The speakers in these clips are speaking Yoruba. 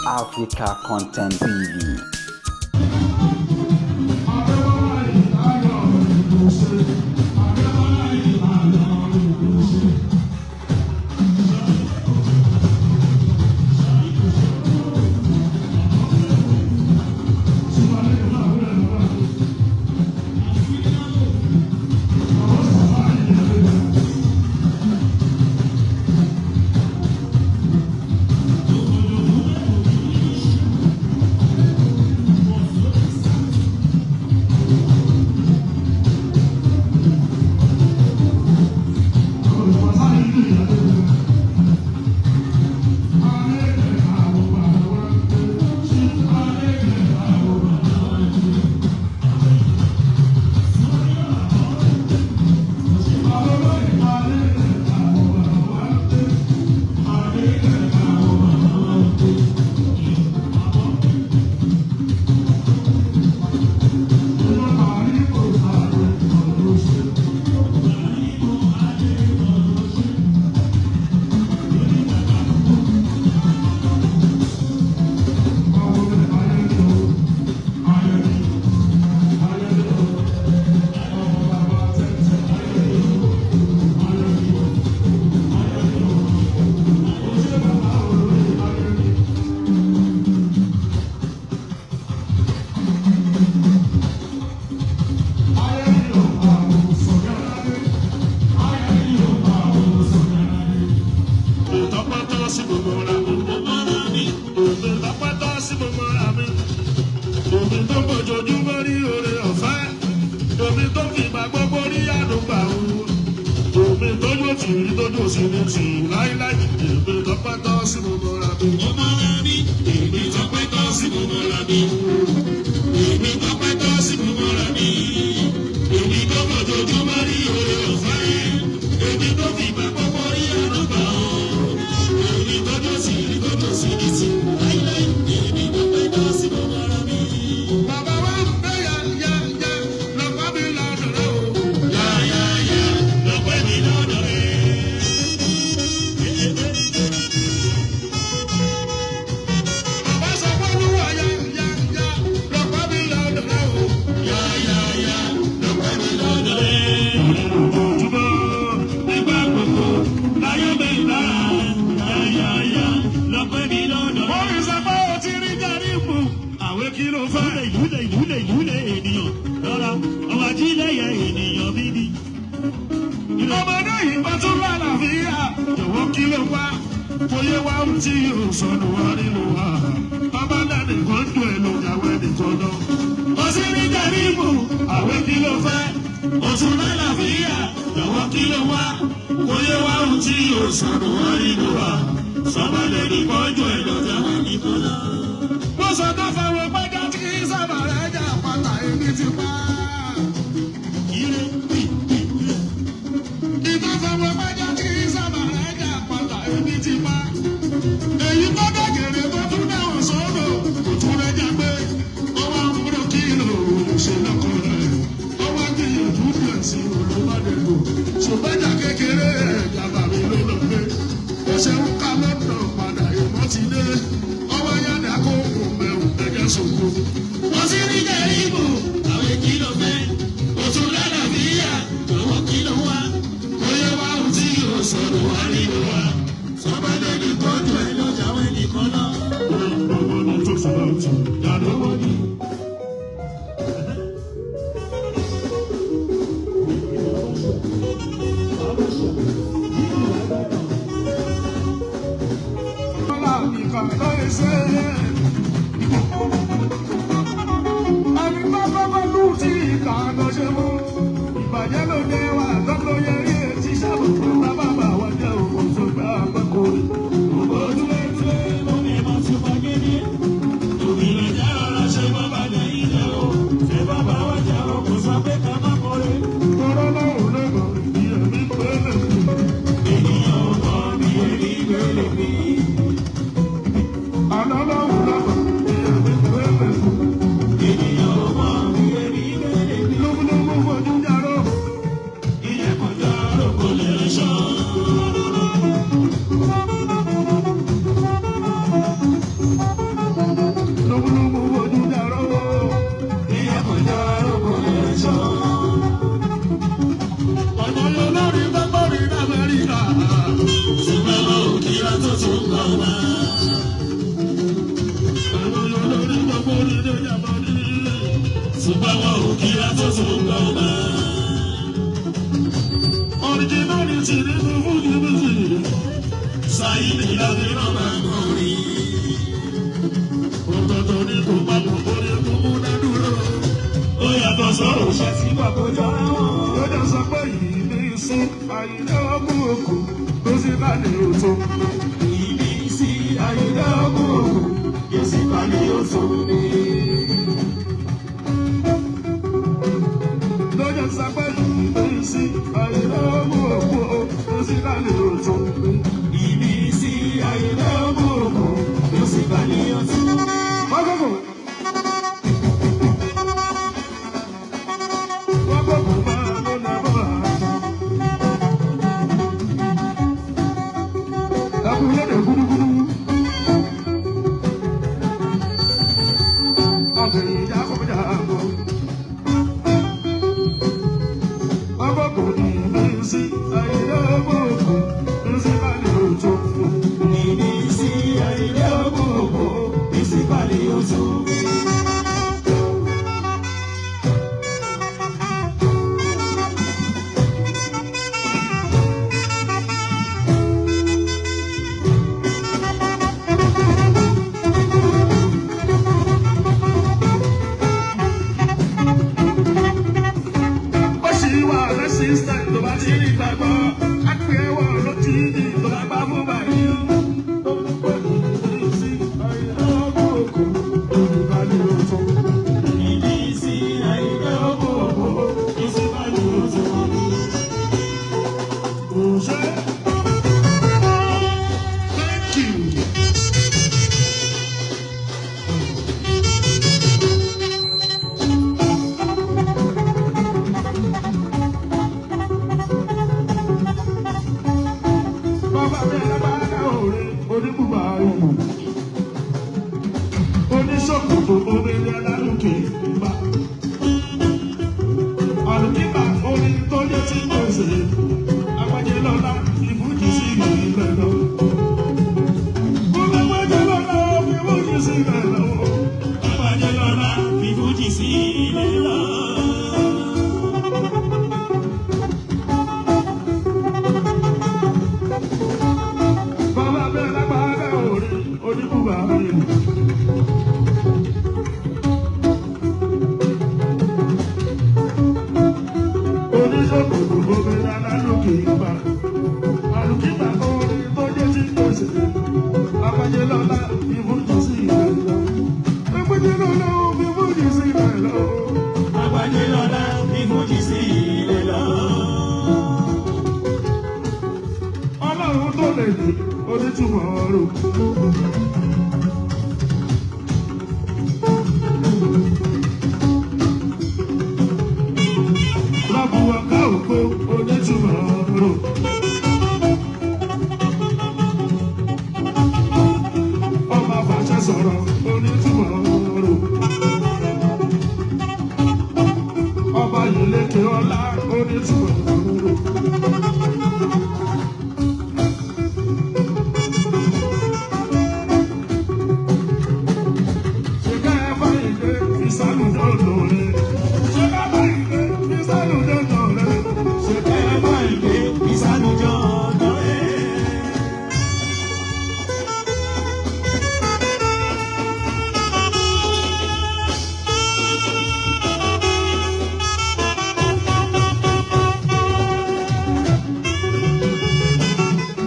Africa Content TV. Omi tó fojoojúmọ́ rí oore ọ̀fẹ́, omi tó fi ìgbà gbogbo rí àdúgbà o. Omi tójú tì rí tójú sí ní tì láíláí, èmi tọpẹ́ tọ́ sí gbogbo ra mi. Ọmọ mi, èmi tọpẹ́ tọ́ sí gbogbo ra mi. Èmi tọpẹ́ tọ́ sí gbogbo ra mi. Èmi tó fojoojúmọ́ rí oore ọ̀fẹ́. Èmi tó fi ìgbà gbogbo rí àdúgbà o. Èmi tójú tì rí tójú sí ní tì láíláí, èmi tọpẹ́ tọ́ sí gbogbo ra mi. Bàbá wa ń bẹ́ ya ya ya lọ́pọ̀ mi lọ́dọ̀ rẹ o. Yá yá yá, lọ́pẹ́ mi lọ́dọ̀ rẹ. Bàbá sọ fún Olúwa ya ya ya lọ́pọ̀ mi lọ́dọ̀ rẹ o. Yá yá yá, lọ́pẹ́ mi lọ́dọ̀ rẹ. Ojoojúmọ́ Nígbà gbogbo láyé mi lára, yá yá yá, lọ́pẹ́ mi lọ́dọ̀ rẹ. orin sọ pé o ti rí jẹ́rí mu, àwẹ̀ kí ló fẹ́? Ìwúlẹ̀ ìwúlẹ̀ ìwúlẹ̀ ènìyàn lọ́la, ọmọ ajílẹ̀yẹ ènìyàn mi ni. Ọmọdé yìí bá tún lálàáfíà, jọ̀wọ́ kí ló wá? Bóyá wá ń tí yóò sọnù wá nínú wa. Bàbá lẹ́nu kan dùn ẹ̀ ló yàwó ẹnìkan lọ. Ó sì ní jẹ́rìmù, Àwẹ̀ kí ló fẹ́? òtún lálàáfíà, jọ̀wọ́ kí ló wá? Kóyé wá ohun tí yóò sọnù wá nínú wa. Sọ́mọ lẹ́nu kan jọ ẹ̀ lọ́jà wá nìkan lọ. Mo sọ tó fọwọ́ pẹ́jọ́ tí kì í sábà rẹ̀ jà pátá èmi ti pa. Ire bí bí bí. Ìtọ́ fọwọ́ pẹ́jọ́ tí kì í sábà rẹ̀ jà pátá èmi ti pa. Èyí tó dẹ̀gẹ̀rẹ̀ tó tún dáhùn sódò kò tún rẹ̀ jà pé ọwọ́ ń múlò kí ló ṣe lọ́kọ̀ rẹ̀. Ọwọ́ gbìyànjú díẹ̀ sí olùbádẹ́gbò. Ṣùgbọ́n kékeré ẹ̀jà bàmí ló lọ pé. Ó ṣe ń ká lọ́dọ̀ padà ìmọ̀ ti dé. Ọwọ́ yàrá kó kò mẹ́wù ẹ̀jẹ̀ sòkò. Ó sì ní jẹ́rìmù, àwọn kí ló fẹ́? Òtún lálàáfíà, jọ̀wọ́ kí ló wá? Kóyé wá ohun tí yóò sọnù wá nínú wa. Sọ́mọ lẹ́nu kan jọ ẹ̀ lọ́jà wá nìkan lọ. Nobody talks about you. Yeah, nobody. Ìbàjẹ́ ló dé wà tọ́lọ́ yẹrí etí sábà bàbá bàwọ̀ jẹ́ òkú sọ́gbà àpẹ́kọ̀ọ́. Tọ́lọ́ lọ́wọ́ lọ́wọ́ ìdí ẹ̀mí pẹ́lẹ́ mi. Àlọ́ lọ́wọ́ lọ́wọ́ ìdí ẹ̀mí pẹ́lẹ́ mi. Kò jọra wọn. Lọ́jọ́ sọ pé ìbísí àyíndé ogún òkú tó sì bá ní òtún. Ìbísí Àyìndé ogún òkú yóò sì bá ní òtún ní. Lọ́jọ́ sọ pé ìbísí àyíndé ogún òkú tó sì bá ní òtún. Ìbísí Àyìndé ogún òkú yóò sì bá ní òtún. Wákòkò. Wákòkò máa ló nà bọ̀. Ẹkùn lédè gúdúgúdú. Ọ̀gbìn ìyá kọjá bọ̀. Wákòkò ìbísí Àyìndé ogún òkú tó sì bá ní òtún. Ìbísí Àyìndé ogún òkú yóò sì bá ní òtún. Ó ṣì wà rẹ́sísítẹ̀ tó bá ti rí gbàgbọ́. Á pè é wọ̀ lójú ìdí tó bá gbá mú báyìí. Ó ń pè ní sí Àyìndé ogún òkú olùbálẹ̀ òtún. Ìbísí Àyìndé ogún òkú yóò sì bá ní òtún. Òṣè. Thank you. Bàbá mi alágbára òre oníbùbà ìlú. Oníṣòkòtò obìnrin alálùkè ìgbà. Àlùkìbà orin tó lé tí kò ṣe. Agbájé lọ́la ìfújì sí ìlú lọ. Gbogbo agbájé lọ́la ìfújì sí ìlú lọ. Àgbájé lọ́la fi fújì sí ilé lọ. Bàbá mi alágbára òre oníbùbà ìlú. Oníṣòkòtò obìnrin alálùkè ìgbà. Àlùkìbà orin tó jẹ́ tí kò ṣe. Agbájé lọ́la ìfújì sí ìlú lọ. Agbájé lọ́la ìfújì sí ìlú lọ. Àgbájé lọ́la fi fújì sí ilé lọ. Ọlọ́run tó lè ní onítùmọ̀ ọ̀rọ̀. Lọ́bù ọ̀gá ògbó onítùmọ̀ ọ̀rọ̀. Ọba fàṣẹ sọ̀rọ̀ onítùmọ̀ ọ̀rọ̀. Ọba ìlékè ọlá onítùmọ̀ ọ̀rọ̀. Ṣé ká ìgbé ìsálùdọ́dọ̀ rẹ̀? Ṣé ká bá ìgbé ìsálùdọ́dọ̀ rẹ̀? Ṣé ká Ẹ bá ìgbé ìsàlùjọ ọ̀dọ̀ ẹ̀.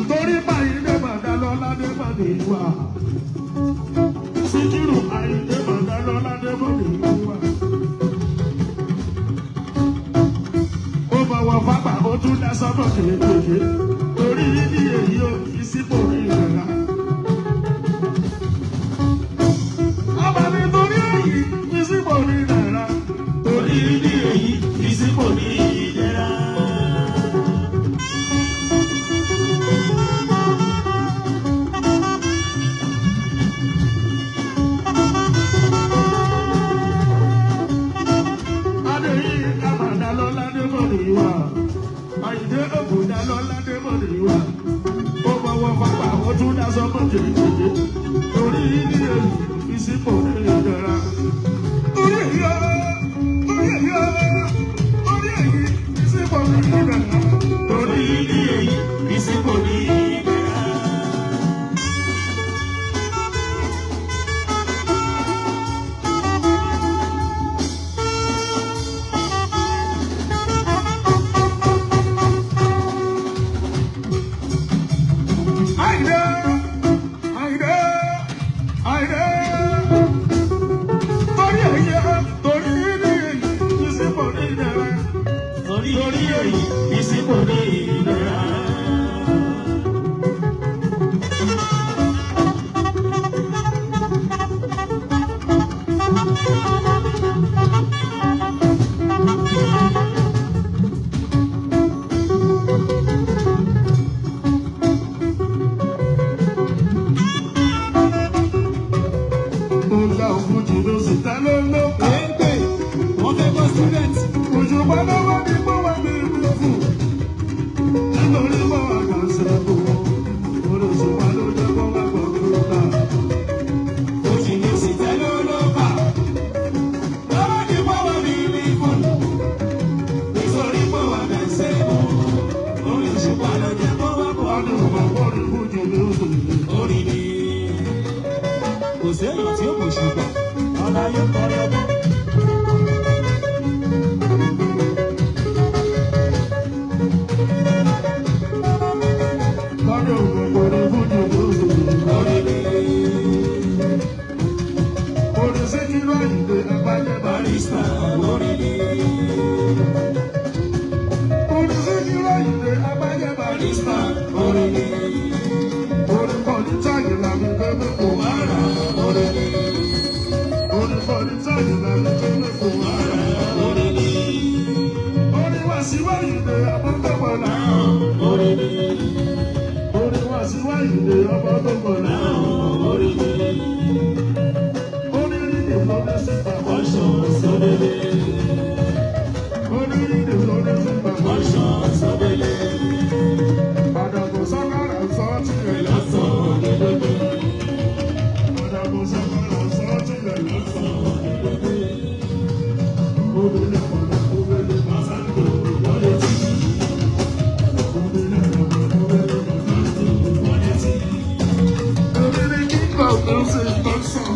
torí báyìí dé bàdá lọ́lá dé bàdé wà. Síkírù àyíndé bàdá lọ́lá dé bàdé wà. Ó bọ̀wọ̀ fágbà ó tún dá sọ́dọ̀ kéékèèké. Torí ní èyí ó fi sípò ní ìrẹ̀lá. Ọba mi torí èyí fi sípò ní ìrẹ̀lá. Torí ní èyí fi sípò ní ìdẹ̀ra. Adéyínká bàdá lọ́lá dé bọ̀dé wà. Àyìndé ògùndá lọ́lá dé bọ̀dé wà. Ó bọ̀wọ̀ fágbà ó tún dá sọ́kàn kéékèèké. Torí ní èyí fi sípò ní ìdẹ̀ra. Torí èyí ó, torí èyí ó, torí èyí fi sípò ní ìdẹ̀ra. Torí Torí ní èyí fi sípò ní ìdẹ̀ra. Fuji ló sì tẹ́ ló ló kà. Ègbè, wọ́n fẹ́ bọ́ student. Òṣùpá ló wá ní kó wá ní ìlú. Nítorí mọ́ àkànṣe kò. Olùsùpá ló jẹ́ kó wá gbọ́ kó ta. Fújì ní sì tẹ́ ló ló kà. Lọ́wọ́ ní pọ́wọ́ mi ní fóònù. Nítorí pọ́wọ́ bẹ̀sẹ̀ mú. Orin Òṣùpá ló jẹ́ kó wá bọ̀. Wọ́n ní òmò bọ́ọ̀lù Fuji ló sì. Orin ni kò séèyàn tí ó kò ṣùgbọ́n ọ̀la yóò kọrin ọgbọ́n. Wọ́n ní òmò bọ́ọ̀lù Fuji ló sì. Orin ni Olùsíkírù Àyìndé Abájẹ́ barista. Orin ni Olùsíkírù Àyìndé Abájẹ́ barista. Orin ni Olùkọ́ni táyì làmì gbẹ́gbẹ́ kò wá rà. orin ni Olùkọ́ni táyì làmì gbẹ́gbẹ́ kò wá rà. orin ni Oníwàsíwá Àyìndé ọmọ náà. orin ni Oníwàsíwá Àyìndé ọmọ náà. orin ni Onírìndì lórí sí bàbá. ọ̀ṣọ́ sọ́dẹ̀lẹ̀ Onírìndì lórí sí bàbá. ọ̀ṣọ́ sọ́dẹ̀lẹ̀ Àdàbò sákàrà sọ tilẹ̀ lọ́sàn gẹ́gẹ́ Àdàbò sákàrà sọ tilẹ̀ lọ́sàn. Obìnrin pọ̀lọ̀ obìnrin pàṣẹ. wọlé tí Obìnrin pọ̀lọ̀ obìnrin pàṣẹ. wọlé tí Obìnrin kíkọ̀ ló ṣe tọ́sán.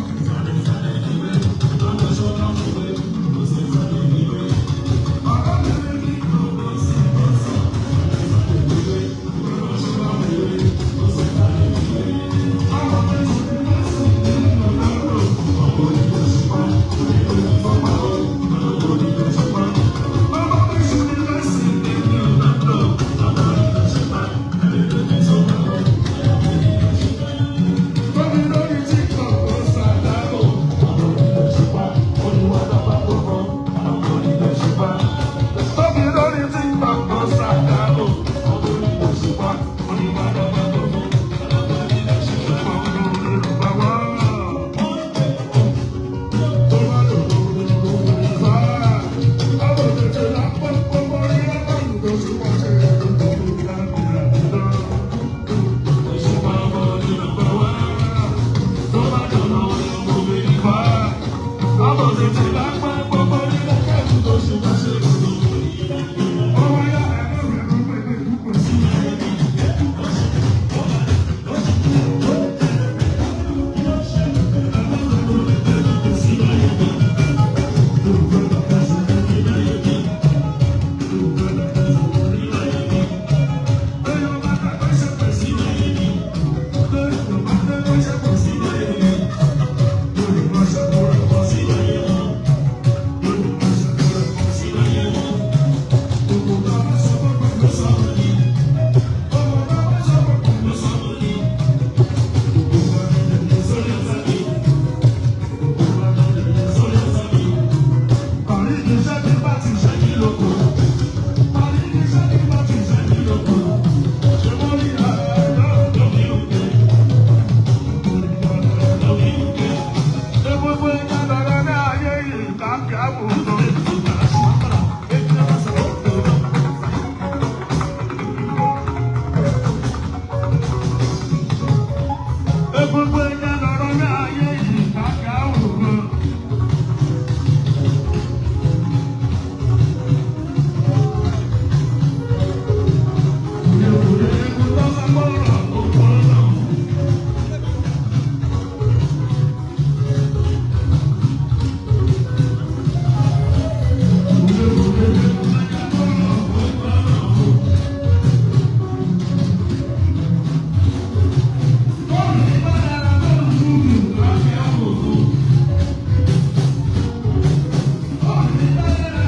Gbogbo